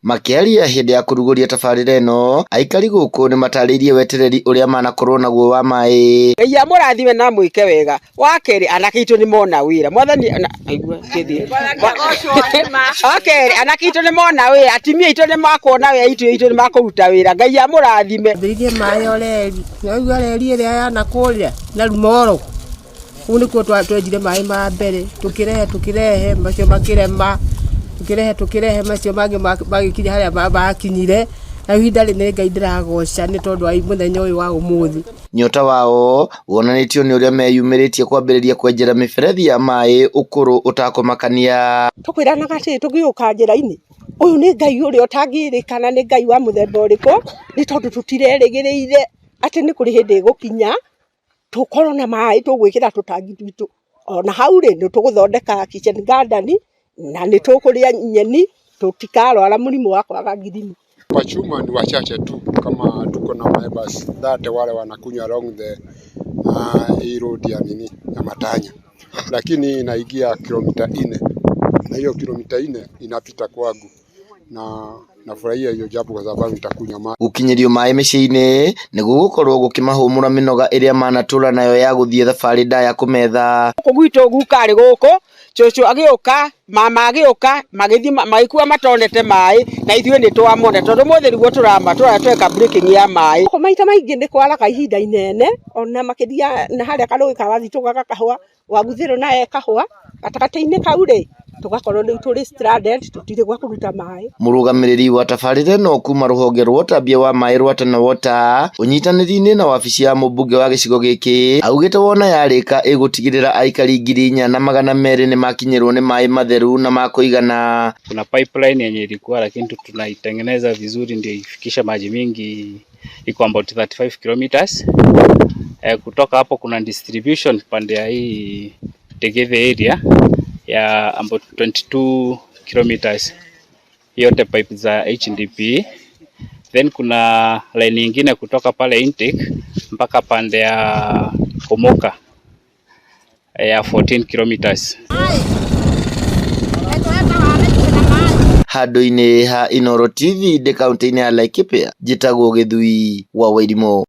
Makĩaria hĩndĩ ya kũrugũria tabarĩra ĩno, aikari gũkũ nĩmatarĩirie wetereri ũrĩa manakorwo naguo wa maĩ. Ngai amũrathime na amwĩke wega. Wa kerĩ, anake aitũ nĩ mona wĩra. Mwathani aigua ngĩthiĩ. Wa kerĩ, anake aitũ nĩ mona wĩra, atumia aitũ nĩ makuona wĩra, aitũ aitũ nĩ makũruta wĩra. Ngai amũrathime. Ambĩrĩirie maĩ o reri, waigua reri ĩrĩa yana kũrĩa na Rumoro, kũu nĩkuo twenjire maĩ ma mbere, tũkĩrehe tũkĩrehe macio makĩrema, tũkĩrehe tũkĩrehe macio mangĩ magĩkinya harĩa makinyire, na ihinda rĩrĩ nĩ Ngai ndĩragoca nĩ tondũ wa mũthenya ũyũ wa ũmũthĩ. Nyota wao wonanĩtio nĩ ũrĩa meyumĩrĩtie kwambĩrĩria kwenjera mĩberethi ya maĩ ũkũrũ ũtakũmakania. Tũkwĩranaga atĩrĩ tũgĩũka njĩra-inĩ, ũyũ nĩ Ngai ũrĩa ũtangĩrĩkana nĩ Ngai wa mũthemba ũrĩkũ, nĩ tondũ tũtirerĩgĩrĩire atĩ nĩ kũrĩ hĩndĩ ĩgũkinya tũkorwo na maĩ tũgwĩkĩra tũtangi twitũ. Ona hau rĩ, nĩ tũgũthondeka kitchen garden na nĩ tũkũrĩa nyeni, tũtikarwara mũrimũ wa kwaga ngirini. Kwa chuma ni wachache tu, kama tuko na neighbors that wale wanakunywa along the hii road ya nini ya Matanya, lakini inaingia kilomita 4 na hiyo kilomita 4 inapita kwangu na nafurahia hiyo jambo kwa sababu nitakunywa maji. Gũkinyĩrio maĩ mĩciĩ-inĩ nĩ gũgũkorwo gũkĩmahũmũra mĩnoga ĩrĩa manatũra nayo ya gũthiĩ thabarĩ ndaya kũmetha. Gũkũ gwitũ guka arĩ gũkũ, cũcũ agĩũka, mama agĩũka, magĩthiĩ magĩkua matonete maĩ na ithuĩ nĩ twamona tondũ mũthĩ nĩguo tũrama tweka breaking ya maĩ. Gũkũ maita maingĩ nĩ kwaraga ihinda inene ona makĩria na harĩa karũĩ ka Wathitũ gagakahũa, Waguthĩrũ nayo ĩkahũa, gatagatĩ-inĩ kau rĩ, tũgakorwo rĩu tũrĩ stranded tũtirĩ gwa kũruta maĩ. Mũrũgamĩrĩri wa tabarĩra ĩno kuma rũhonge rwa ũtambia wa maĩ rwa Tana Water ũnyitanĩri-inĩ na wabici ya mũmbunge wa gĩcigo gĩkĩ augĩte wona yarĩka ĩgũtigĩrĩra aikari 4200 nĩmakinyĩrwo nĩ maĩ matheru na ma kũigana. Kuna pipeline yenye ilikuwa lakini tunaitengeneza vizuri ndio ifikishe maji mingi, iko about 35 kilometers. Kutoka hapo kuna distribution pande ya hii Tegethe area ya about 22 kilometers, yote pipe za HDP. Then kuna line nyingine kutoka pale intake mpaka pande ya Komoka ya 14 kilometers. Handũ-inĩ ha Inooro TV ndĩ kaunti-inĩ ya Laikipia, njĩtagwo Gĩthui wa Wairimũ.